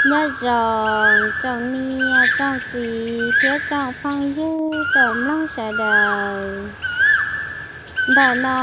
Nyob zoo tsoom niam tsoom txiv thiab tsoom phooj ywg tsoom mloog sawv daws. Ntawm no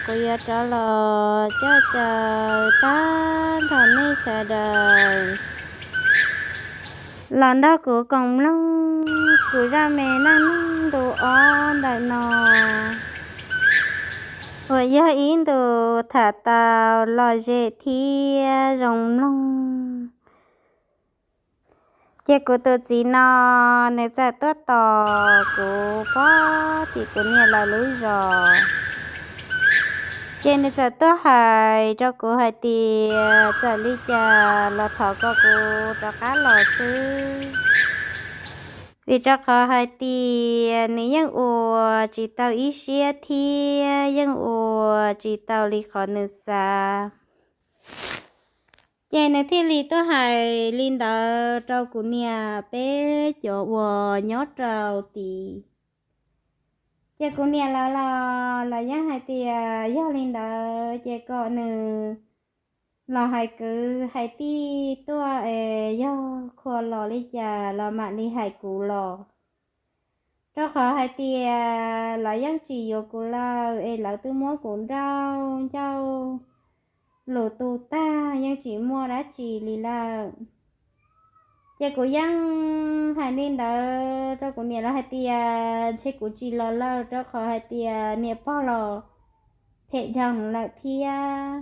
kuv yuav rov los coj caw tag nrho nej sawv daws los nrog kuv koom mloog kuv zaj me neej neeg ntu ob ntawm no, uas yog ib ntu tham tau lom zem thiab zoo mloog. Ces kuv tus txiv no nws txawm tuaj tos kuv pog tim kuv niam lawv lub zos. Ces nws txawm tuaj hais rau kuv hais tias txawm li cas los thov kom kuv rov qab los xwb, vim rau qhov hais tias nws yeej ua tsis tau ib siab thiab yeej ua tsis tau li qhov nws xav. Ces nws thiaj li tuaj hais li ntawd rau kuv niam peb cov uas nyob rau tid. Ces kuv niam lawv los lawv yeej hais tias yog li ntawd ces kom nws los hais kwv hais tij tuaj es yog qhua los li cas los mam li hais kuv los. Rau qhov hais tias lawv yeej tsis yuav kuv lawm es lawv twb muab kuv nrauj ncauj lus tu tag yeej tsis muaj dab tsi li lawm. Ces kuv yeej hais li ntawd rau kuv niam lawv hais tias ntshe kuv tsis los lawm rau qhov hais tias niam pog los phem dhau lawm thiab.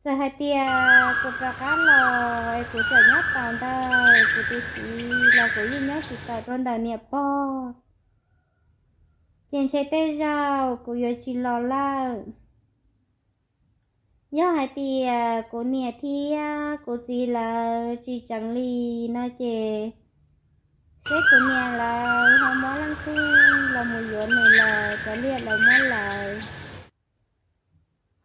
Txawm hais tias kuv rov qab los es kuv txawm nyob tau ntawm kuv tus txiv los kuv yeej nyob tsis tau rau ntawm niam pog. Ces ntshe tej zaum kuv yuav tsis los lawm. Yog hais tias kuv niam thiab kuv txiv lawv tsis tseev li no ces seb kuv niam lawv ho muab leej twg los mus yuav nws los cov liaj lawv muab lawv.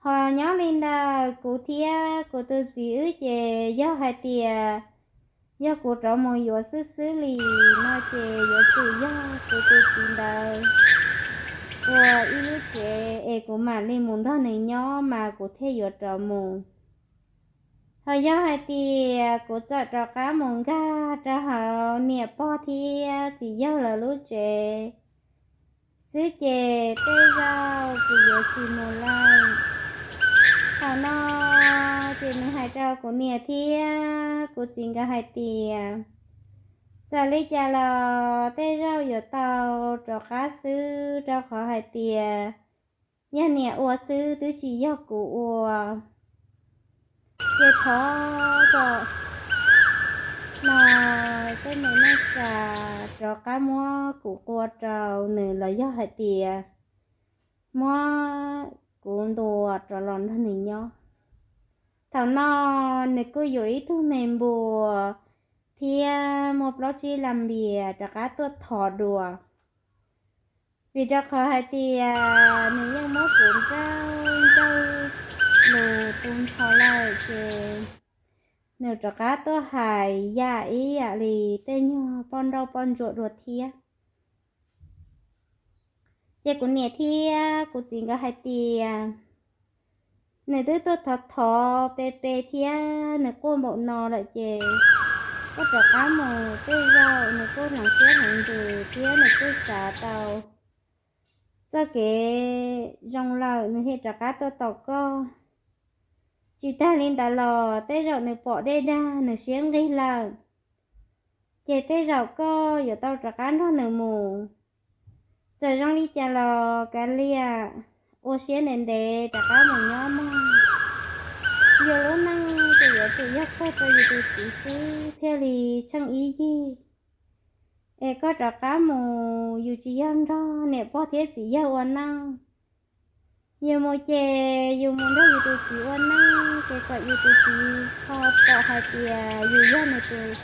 Ho nyob li ntawm kuv thiab kuv tus txiv wb ces yog hais tias yog kuv rov mus yuav xwb xwb li no ces yuav tsum yog kuv tus txiv ntawd ua ib lub tsev es kuv mam li mus nrog nws nyob mas kuv thiaj yuav rov mus. Ho yog hais tias kuv txawm rov qab mus nkag rau hauv niam pog thiab txiv yawg lawv lub tsev xwb ces tej zaum kuv yuav tsis mus lawm. Thaum no ces nws hais rau kuv niam thiab kuv txiv nkawd hais tias txawm li cas los tej zaum yuav tau rov qab xwb rau qhov hais tias yog niam ua xwb twb tsis yog kuv ua. Ces thov kom no tej me neej tsa rov qab muab kuv qua rau nws los yog hais tias muab kuv ntuas rov los nrog nws nyob. Thaum no nws kuj yuav ib tug me npua thiab muaj plaub tsib las npias rov qab tuaj thov dua. Vim rau qhov hais tias nws yeej muab kuv nrauj ncauj lus tu nrho lawm ces nws rov qab tuaj hais yam ib yam li tej nyuag poj nrauj poj ntsuam dua thiab. Ces kuv niam thiab kuv txiv nkawd hais tias nws twb tuaj thov thov pe pe thiab nws quaj npaum no lawm ces koj rov qab mus tej zaum nws kuj hloov siab hloov ntsws thiab nws kuj xav tau txoj kev zoo lawm nws thiaj rov qab tuaj tos koj. Tsis tag li ntawd los tej zaum nws pom dej dag nws siab nqig lawm, ces tej zaum koj yuav tau rov qab nrog nws mus. Txawm zoo li cas los kav liam, ua siab ntev ntev rov qab mus nyob mog. Yus lub neej ces yuav tsum yog kawg rau yus tus txiv xwb thiaj li tsheej ib yig. Es koj rov qab mus yus tsis yog nrog niam pog thiab txiv yawg ua neej. Yus mus ces yus mus nrog yus tus txiv ua neej ces kom yus tus txiv ho pom hais tias yus yog nws tus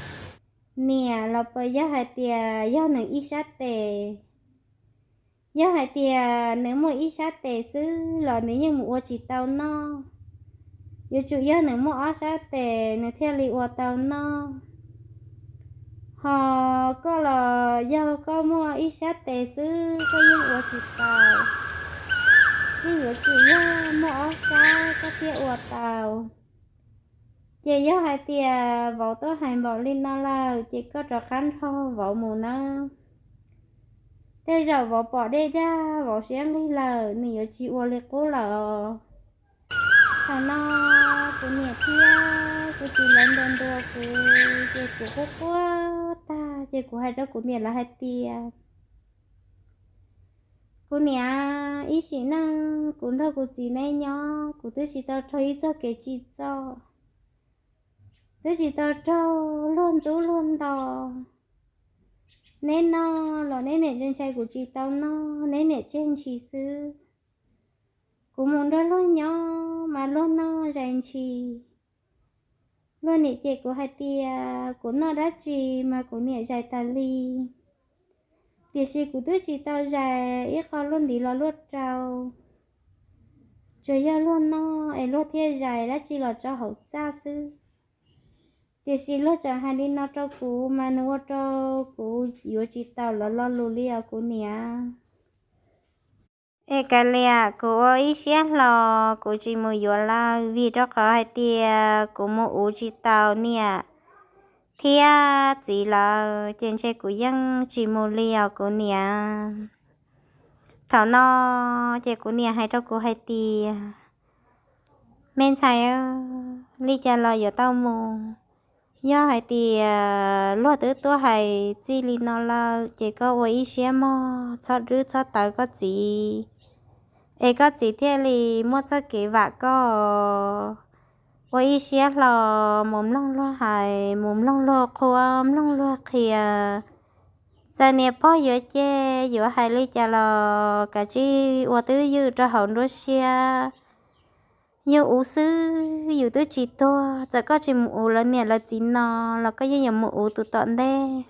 niam los puas yog hais tias yog nws ib sab tes. Yog hais tias nws muaj ib sab tes xwb los nws yeej mus ua tsis tau noj. Yuav tsum yog nws muaj ob sab tes nws thiaj li ua tau noj. Ho koj los yog koj muaj ib sab tes xwb koj yeej ua tsis tau. Yeej yuav tsum yog muaj ob sab koj thiaj ua tau. Ces yog hais tias vauv tuaj hais npaum li no lawm ces koj rov qab nrog vauv mus nawb. Tej zaum vauv pom dej dag vauv siab nqig lawm nws yuav tsis ua li qub lawm os. Thaum no kuv niam thiab kuv txiv lawv ntuas ntuas kuv ces kuv quaj quaj tag ces kuv hais rau kuv niam lawv hais tias, kuv niam, ib sim neej kuv nrog kuv txiv neb nyob kuv twb tsis tau raug ib txoj kev tsim txom, twb tsis tau raug luag ntxub luag nto. Neb noj los neb niam ntshai ntshai kuv tsis tau noj, neb niam tseg ntshis xwb. Kuv mus nrog luag nyob mas luag noj zais ntshis. Luag niam cem kuv hais tias kuv noj dab tsi mas kuv niam zais tas li. Tiam sis kuv twb tsis tau zais ib qho luaj ntiv los luaj rau, tsuas yog luag noj es luag thiaj zais dab tsi los tso hauv txaj xwb. Tiam sis luag tseem hais li no rau kuv mas nws ua rau kuv yuav tsis taus lawv lo lus li os kuv niam. Es kav liam, kuv ua ib siab hlo kuv tsis mus yuav lawv vim rau qhov hais tias kuv mus uv tsis tau niam thiab txiv lawv ces ntshe kuv yeej tsis mus li os kuv niam. Thaum no ces kuv niam hais rau kuv hais tias, me ntxhais, li cas los yuav tau mus. Yog hais tias luag twb tuaj hais txij li no lawm ces koj ua ib siab mog, txhob dwb txhob tawv koj txiv, es koj txiv thiaj li muaj txoj kev vam koj. Ua ib siab hlo, mus mloog luag hais, mus mloog luag qhuab, mloog luag qhia. Txawm niam pog yuav cem yuav hais li cas los kav tsij ua twj ywm rau hauv nruab siab. Yus uv xwb yus twb tsis tuag, txawm koj tsis mus uv lawv niam lawv txiv no los koj yeej yuav mus uv tus tom ntej.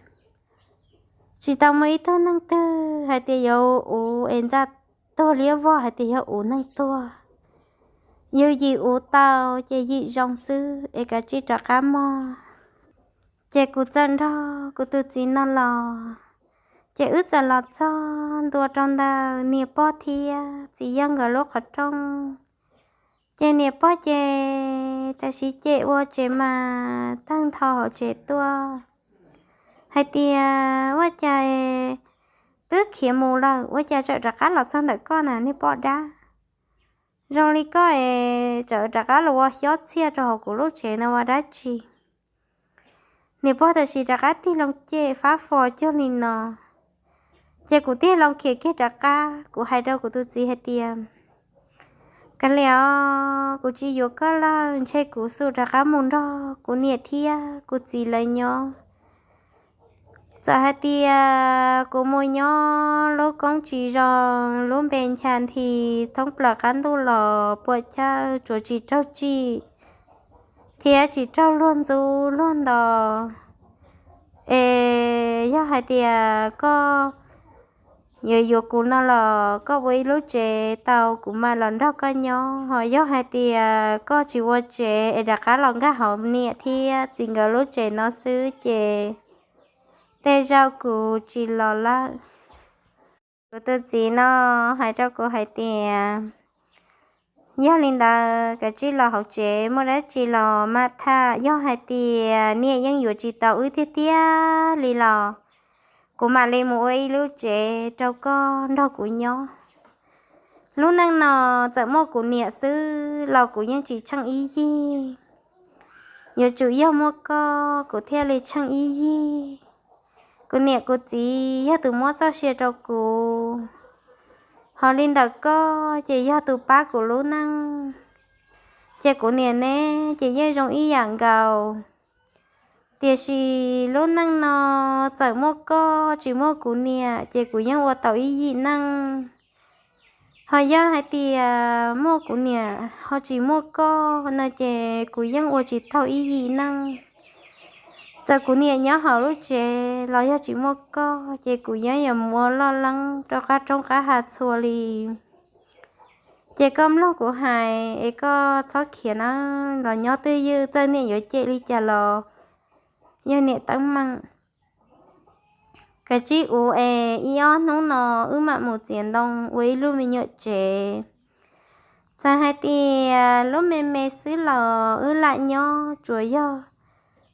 Tsis tau muaj ib tug neeg twg hais tias yuav uv es ntxa tuag liab vog hais tias yog uv neeg tuag. Yus yim uv tau ces yim zoo xwb es kav tsij rov qab mog. Ces kuv txawm nrog kuv tus txiv no los, ces wb txawm los txog ntua rau ntawm niam pog thiab txiv yawg nkawd lub qhov rooj. Ces niam pog ces tam sim ces ua tsev mas tawg ntho hauv tsev tuaj hais tias, ua cas twb khiav mus lawm ua cas tseem rov qab los txog ntawm koj na niag poj dab? Zoo li koj es tseem rov qab los ua xyob txhiaj rau hauv kuv lub tsev no ua dab tsi? Niam pog tam sim rov qab tig loo cem fab fo cuag li no. Ces kuv tig loo khiav kiag rov qab, kuv hais rau kuv tus txiv hais tias, kav liam os, kuv tsis yuav koj lawm, ntshe kuv xum rov qab mus nrog kuv niam thiab kuv txiv lawv nyob. Txawm hais tias kuv mus nyob lub koob tsis zoo, lub npe ncha nthi, thoob plaws qab ntuj los puas chawj, tsuas tsis raug tsim thiab tsis raug luag ntxub luag nto. Es yog hais tias koj yuav yuav kuv no los koj ua ib lub tsev tau kuv mam los nrog koj nyob, ho yog hais tias koj tsis ua tsev es rov qab los nkag hauv niam thiab txiv nkawd lub tsev no xwb ces tej zaum kuv tsis los lawm. Kuv tus txiv no hais rau kuv hais tias, yog li ntawd kav tsij los hauv tsev, muaj dab tsi los maj tham, yog hais tias niam yeej yuav tsis tau wb tiag tiag li los kuv mam li mus ua ib lub tsev rau koj nrog kuv nyob. Lub neej no txawm muaj kuv niam xwb los kuv yeej tsis tsheej ib yig. Yuav tsum yog muaj koj kuv thiaj li tsheej ib yig. Kuv niam kuv txiv yog tus muab txoj sia rau kuv, ho li ntawm koj ces yog tus pab kuv lub neej. Ces kuv niam neb ces yeej zoo ib yam nkaus. Tiam sis lub neej no txawm muaj koj tsis muaj kuv niam ces kuv yeej ua tau ib yim neej. Ho yog hais tias muaj kuv niam ho tsis muaj koj no ces kuv yeej ua tsis tau ib yim neej. Txawm kuv niam nyob hauv lub tsev los yog tsis muaj koj ces kuv yeej yuav mus ua loj leeb rau qab roob qab hav txhua li. Ces koj mloog kuv hais es koj txhob khiav na, los nyob twj ywm, txawm niam yuav cem li cas los yog niam teeb meem. Kav tsij uv es ib ob hnub no wb mam mus txiav ntoo ua ib lub me nyuam tsev. Txawm hais tias lub me me xwb los wb lam nyob, tsuas yog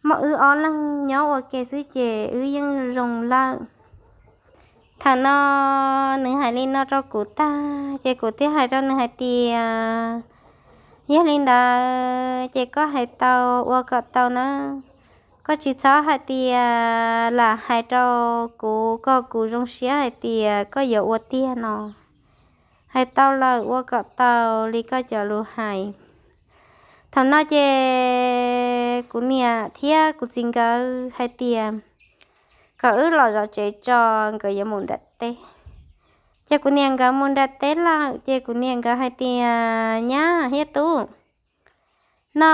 muaj wb ob leeg nyob ua ke xwb ces wb yeej zoo lawm. Thaum no nws hais li no rau kuv tag ces kuv thiaj hais rau nws hais tias, yog li ntawd ces koj hais tau ua kom tau nawb. Koj tsis txhob hais tias lam hais rau kuv kom kuv zoo siab hais tias koj yuav ua tiag no. Hais tau lawm ua kom tau li koj cov lus hais. Thaum no ces kuv niam thiab kuv txiv nkawd hais tias kom wb los zov tsev tso, nkawd yuav mus nram teb. Ces kuv niam nkawd mus nram teb lawm ces kuv niam nkawd hais tias, nyab thiab tub, no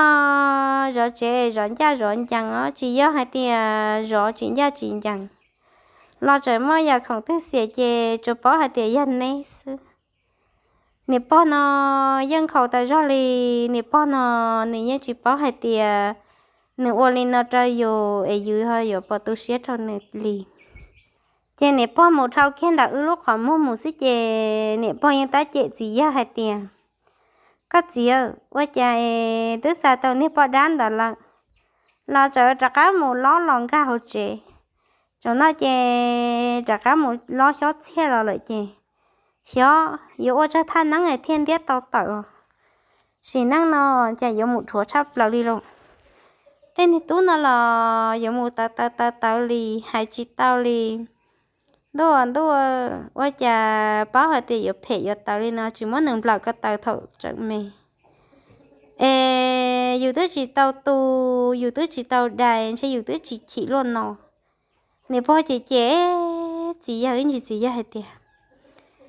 zov tsev zov ncaj zov ncees os, tsis yog hais tias zov tsis ncaj tsis ncees los tseem muaj yam khoom twg xiam ces tsuas paub hais tias yog neb xwb. Niam pog no yeej nkhaus tas zog li. Niam pog no nws yeej tsis paub hais tias nws ua li no rau yus es yus ho yuav pom tu siab rau nws li. Ces niam pog mus dhau kiag ntawm wb lub qhov muag mus xwb ces niam pog yeej tab cem txiv yawg hais tias, koj txiv, ua cas es twb xa tau niag poj dab ntawd lawm los tseem rov qab mus lob los nkag hauv tsev. Tsaum no ces rov qab mus lob xyob txhiaj los lawm ces xyov yuav ua tsawg thaj neeb es thiaj ntiab tau tawm os. Sim neej no cas yuav mus dhuav tshaj plaws li lauj. Tej niag tub no los yuav mus tawv tawv tawv tawv li, hais tsis tau li. Ntuj ntuj, ua cas paub hais tias yuav phem yuav tawv li no tsis muab nws nplawm ko taw thaum tseem me. Es yus twb tsis tau tu, yus twb tsis tau dai, ntshe yus twb tsis chim luaj no. Niam pog ces ces txiv yawg ib ntsis, txiv yawg hais tias,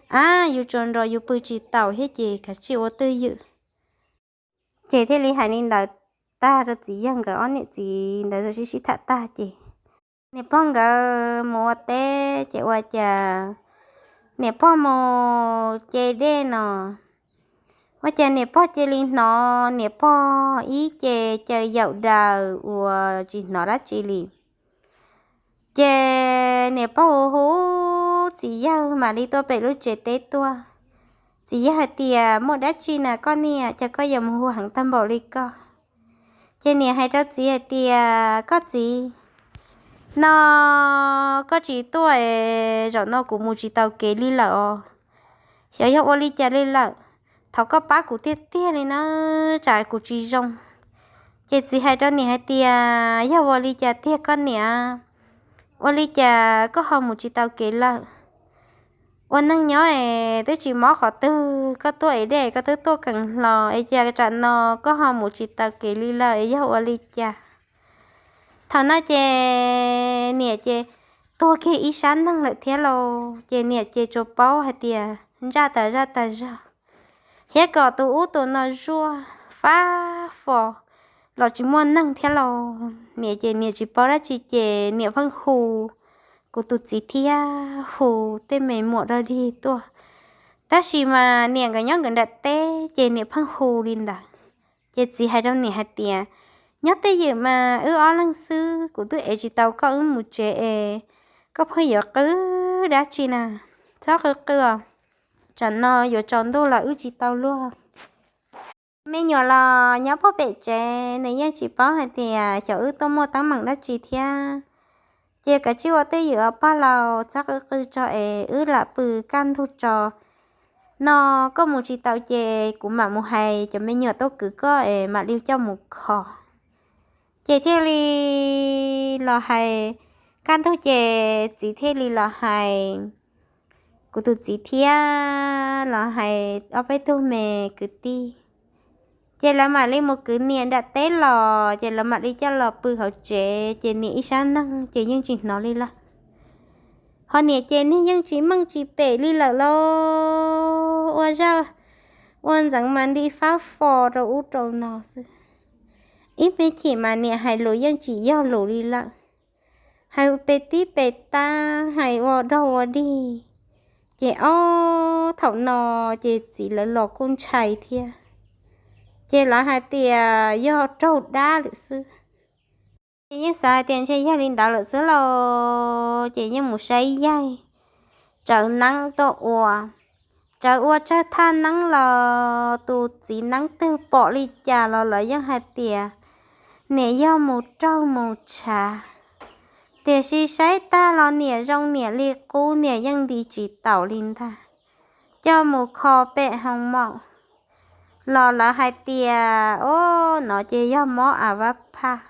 ab, yus tsuas nrog yus pw tsis taus thiab ces kav tsij ua twj ywm. Ces thiaj li hais li ntawd tag rau txiv yawg nkawd ob niam txiv ntawd sib sib tham tag ces niam pog nkawd mus ua teb ces ua cas niam pog mus ce dej no, ua cas niam pog cia li hnov niam pog ib ce caw yaum daws uas tsis hnov dab tsi li. Ces niam pog hu hu txiv yawg mam li tuaj pem lub tsev teb tuaj. Txiv yawg hais tias, muaj dab tsi na koj niam, cas koj yuav mus hu heev tag npaum li koj? Ces niam hais rau txiv hais tias, koj txiv, no koj tsis tuaj es zaum no kuv mus tsis taus kev li lawm os. Xyov yog ua li cas li lawm, thov koj pab kuv tiag tiag li na, tsam kuv tsis zoo. Ces txiv hais rau niam hais tias, yog ua li cas tiag koj niam? Ua li cas koj ho mus tsis tau kev lawm? Ua neeg nyob es twb tsis mob qhov twg, koj tuaj es dej koj twb tuaj keev hlo es cas tsam no koj ho mus tsis tau kev li lawm es yog ua li cas? Thaum no ces niam ces tuag kiag ib sab neeg lawm thiab lauj. Ces niam ces tsuas paub hais tias ntsaj tas zaj tas zog, thiab kom tus ub tus no zuaj fab fo los tsis muaj neeg thiab lauj. Niam ces niam tsis paub dab tsi ces niam pheej hu kuv tus txiv thiab hu tej me muam dog dig tuaj. Tab sis mas niam nkawd nyob nkawd nram teb ces niam pheej hu li ntawd. Ces txiv hais rau niam hais tias, nyob twj ywm mas wb ob leeg xwb, kuv twb ev tsis tau koj wb mus tsev es koj pheej yuav qw dab tsi na, txhob qw qw os, tsam no yuav tsaus ntuj los wb tsis tau luag. Me nyuam los nyob puag pem tsev, nws yeej tsis paub hais tias xyov wb tuaj muaj teeb meem dab tsi thiab. Ces kav tsij ua twj ywm os pog laus, txhob qw qw tso es wb lam pw kaj ntug tso. No koj mus tsis tau ces kuv mam mus hais cov me nyuam tuaj kwv koj es mam li coj mus kho. Ces thiaj li los hais, kaj ntug ces txiv thiaj li los hais kuv tus txiv thiab los hais ob peb tug me kwv tij. Ces lawv mam li mus kwv niam nram teb los, ces lawv mam li coj los pw hauv tsev, ces niam ib sab neeg ces yeej tsis hnov li lawm. Ho niam ces niag yeej tsis meej tsis pem li lawm lauj, ua zaj ua ntxeev mas nti fab fo rau ub rau no xwb. Ib me chim mas niam hais lus yeej tsis yog lus li lawm, hais pes tib pes tab, hais ua dog ua dig. Ces ob thaum no ces txiv lawv los kuj ntshai thiab, ces lawv hais tias yog raug dab lawm xwb. Ces yeej xav hais tias ntshe yog li ntawd lawm xwb lauj, ces yeej mus saib yaig, tsawv neeb tuaj ua. tsawv ua tsawg thaj neeb los tus txiv neeb twg pom li cas los lawv yeej hais tias niam yog mus raug mus tshav. Tiam sis saib tag los niam zoo niam li qub, niam yeej nti tsis taus li ntag. Coj mus kho pem hoo maum los lawv hais tias, ob, no ces yog mob a va phaj.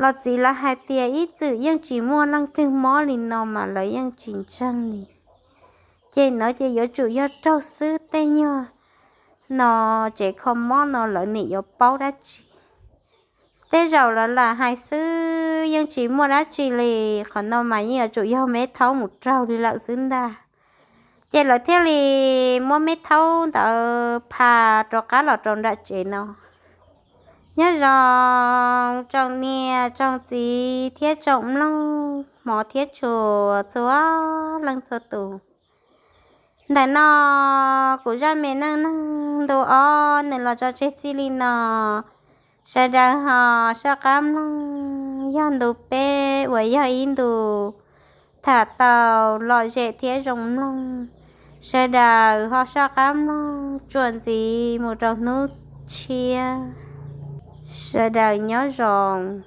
Los txiv lawv hais tias ib txwm yeej tsis muaj leej twg mob li no mas lawv yeej tsis ntseeg li. Ces no ces yuav tsum yog raug xwb, tej nyuag no tsev kho mob no lawv nim yuav paub dab tsi. Tej zaum lawv lam hais xwb yeej tsis muaj dab tsi li, qhov no mas yeej yuav tsum yog meb thaub mus raug li lawm xwb ntag. Ces lawv thiaj li muab meb thaub ntawd pha rov qab los rau nram tsev no. Nyob zoo tsoom niam tsoom txiv thiab tsoom mloog hmov thiab tshua txhua leej txhua tus. Ntawm no kuv zaj me neej neeg ntu ob nws los tso tseg txij li no. Sawv daws ho soj qab mloog, yog ntu peb uas yog ib ntu tham tau lom zem thiab zoo mloog. Sawv daws ho soj qab mloog txuas ntxiv mus rau hnub tshiab. Sawv daws nyob zoo.